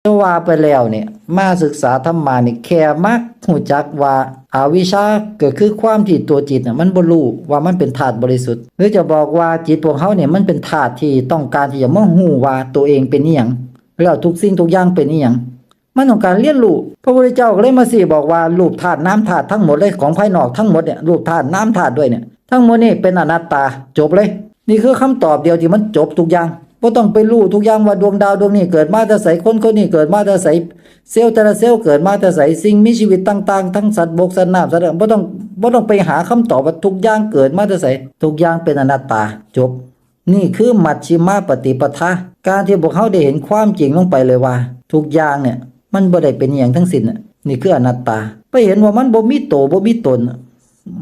ກໍວ່າໄປແລ້ວນີ້ ມາສຶກສາທຳມະນີ້ ແຄ່ມາຮູ້ຈັກວ່າອະວິຊຊາ ກໍຄືຄວາມທີ່ຕົວຈິດນະ ມັນບໍ່ຮູ້ວ່າມັນເປັນທາດບໍລິສຸດ ຫຼືຈະບອກວ່າຈິດພວກເຮົານີ້ ມັນເປັນທາດທີ່ຕ້ອງການທີ່ຈະມາຮູ້ວ່າໂຕເອງເປັນອີ່ຫຍັງ ແລ້ວທຸກສິ່ງທຸກຢ່າງເປັນອີ່ຫຍັງ ມັນຕ້ອງການຮຽນຮູ້. ພະພຸດທະເຈົ້າກໍເລີຍມາຊີ້ບອກວ່າ ຮູບທາດນາມທາດທັງໝົດເລີຍ ຂອງພາຍນອກທັງໝົດເນ່ຍ ຮູບທາດນາມທາດດ້ວຍເນ່ຍ ທັງໝົດນີ້ເປັນອະນັດຕາ ຈົບເລີຍ. ນີ້ຄືຄຳຕອບດຽວທີ່ມັນຈົບທຸກຢ່າງ. ບໍ່ຕ້ອງໄປຮູ້ທຸກຢ່າງວ່າດວງດາວດວງນີ້ເກີດມາແຕ່ໃສ, ຄົນຄົນນີ້ເກີດມາແຕ່ໃສ, ເຊວແຕ່ລະເຊວເກີດມາແຕ່ໃສ, ສິ່ງມີຊີວິດຕ່າງໆ ທັງສັດບົກ, ສັດນ້ຳ, ສັດ ບໍ່ຕ້ອງ, ບໍ່ຕ້ອງໄປຫາຄຳຕອບວ່າທຸກຢ່າງເກີດມາແຕ່ໃສ. ທຸກຢ່າງເປັນອະນັດຕາ, ຈົບ. ນີ້ຄືມັດຊິມາປະຕິປະທາ, ການທີ່ພວກເຮົາໄດ້ເຫັນຄວາມຈິງລົງໄປເລີຍວ່າ ທຸກຢ່າງເນ່ຍ ມັນບໍ່ໄດ້ເປັນອີ່ຫຍັງທັງສິ້ນ. ນີ້ຄືອະນັດຕາ. ໄປເຫັນວ່າມັນບໍ່ມີໂຕ, ບໍ່ມີຕົນ.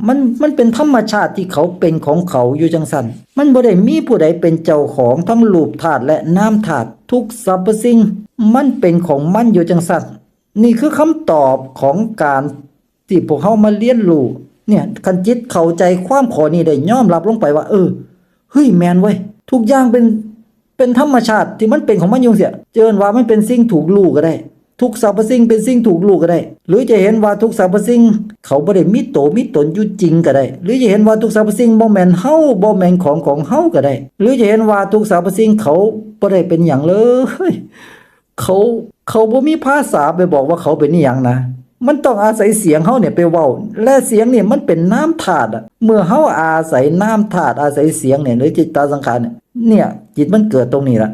ມັນ, ມັນເປັນທຳມະຊາດທີ່ເຂົາເປັນຂອງເຂົາຢູ່ຈັ່ງຊັ້ນ. ມັນບໍ່ໄດ້ມີຜູ້ໃດເປັນເຈົ້າຂອງທັງຮູບທາດ ແລະ ນາມທາດ. ທຸກສັບພະສິ່ງມັນເປັນຂອງມັນຢູ່ຈັ່ງຊັ້ນ. ນີ້ຄືຄຳຕອບຂອງການທີ່ພວກເຮົາມາຮຽນຮູ້. ເນ່ຍ, ຄັນຈິດເຂົ້າໃຈຄວາມຂໍ້ນີ້ໄດ້ ຍອມຮັບລົງໄປວ່າ, ເອີ, ເຮີ້ຍ, ແມ່ນເວີ້ຍ, ທຸກຢ່າງເປັນ, ເປັນທຳມະຊາດທີ່ມັນເປັນຂອງມັນຢູ່ຈັ່ງຊີ້. ຈະເອີ້ນວ່າມັນເປັນສິ່ງຖືກຮູ້ກໍໄດ້. ທຸກສັບພະສິ່ງເປັນສິ່ງຖືກຮູ້ກໍໄດ້ ຫຼືຈະເຫັນວ່າທຸກສັບພະສິ່ງເຂົາບໍ່ໄດ້ມີໂຕມີຕົນຢູ່ຈິງກໍໄດ້ ຫຼືຈະເຫັນວ່າທຸກສັບພະສິ່ງບໍ່ແມ່ນເຮົາ ບໍ່ແມ່ນຂອງຂອງເຮົາກໍໄດ້ ຫຼືຈະເຫັນວ່າທຸກສັບພະສິ່ງເຂົາບໍ່ໄດ້ເປັນຫຍັງເລີຍ ເຂົາ, ເຂົາບໍ່ມີພາສາໄປບອກວ່າເຂົາເປັນອີ່ຫຍັງນະ. ມັນຕ້ອງອາໄສສຽງເຮົານີ້ໄປເວົ້າ ແລະ ສຽງນີ້ມັນເປັນນາມທາດ. ເມື່ອເຮົາອາໄສນາມທາດ ອາໄສສຽງນີ້ ຫຼືຈິດຕະສັງຂານນີ້ ເນ່ຍ, ຈິດມັນເກີດຕົງນີ້ລະ.